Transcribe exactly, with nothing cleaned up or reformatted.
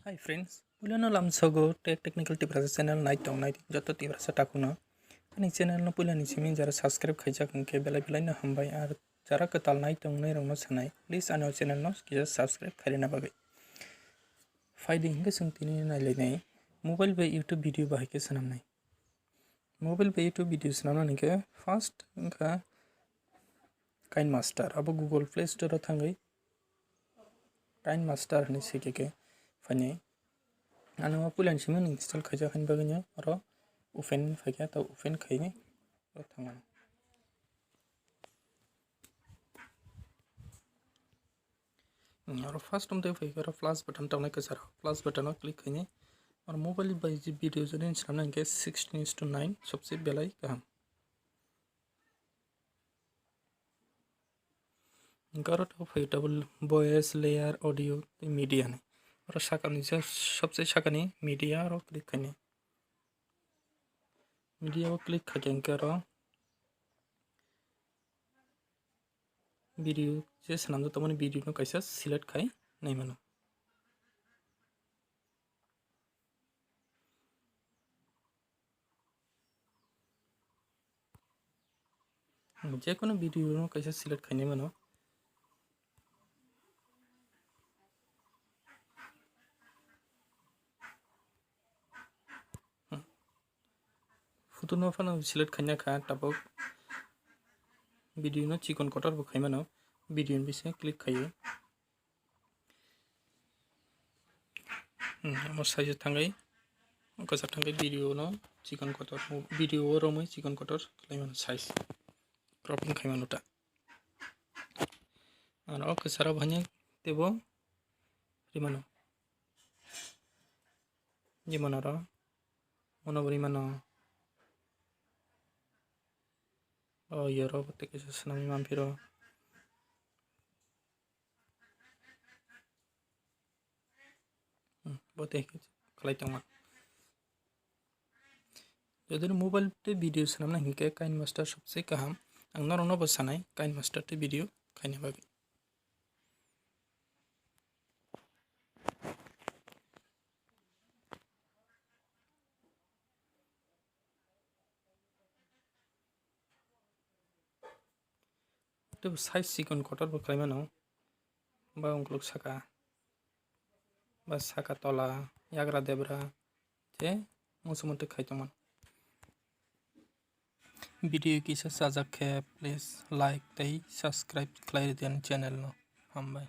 Hi friends, puilano lamsogo Tech Technical Tiprasa channel nai tongnai joto Tiprasa takhukno. Ani channel no puilani simi jara subscribe khaijak hwnkhe belai belai no hambai, ar jara kwtal nai tongnai rokno sanai, please ani o channel no kisa subscribe khairina bagwi. Phaidi hwnkhe chwng tini nailainai mobile bai YouTube video bahai khe swnamnai. Mobile bai YouTube video swnamna hwnkhe first wngkha KineMaster, abo Google Play Store o thangwi KineMaster hinwi swi khe khe phainai. Ano o puilani simi install khaijak haini bagwino oro open phaikha, to open khainai oro thangmano. Hmm, oro first wngtwi phaikha oro plus button tongnai kwcharo, plus button o click khainai. Oro mobile bai je video jodi swnamna hwnkhe sixteen is to nine sobse belai kaham. Hwnkhe oro to phai double voice, layer, audio tei media ni. Oro sakani je sobse sakani media oro click khainai. Media o click khaikhe hwnkhe oro video je swnamjak tongmani video no kaisa select khai nai mano. Jekunu video no kaisa select khainai mano. Photo no phano select khaina kha, tabuk video no chikon kotor bo khai mano, video ni bisingo click khaio. Hmm, omo size thangwi, kwchar thangwi video no chikon kotor, video o romwi chikon kotor khlai mano size, cropping khai mano ta. Aro o kwcharo bo haino teibo rimano. Jemon aro mono bo rimano. O yoro bo tei kaisa swnamwi manphiro. Hmm, bo tei khe khlai tongma. Jodi mobile tei video swnamna hinkhe KineMaster sobse kaham. Ang norokno bo sanai KineMaster tei video khaina bagwi. Tei bo size chikon kotor bo khlai mano. Ba ungkuluk saka, ba saka tola, yagra debra, tei muchung mantwi khai tongmano. Video kisa chajak khe please like tei subscribe khlai rwdi ani channel no. Hambai.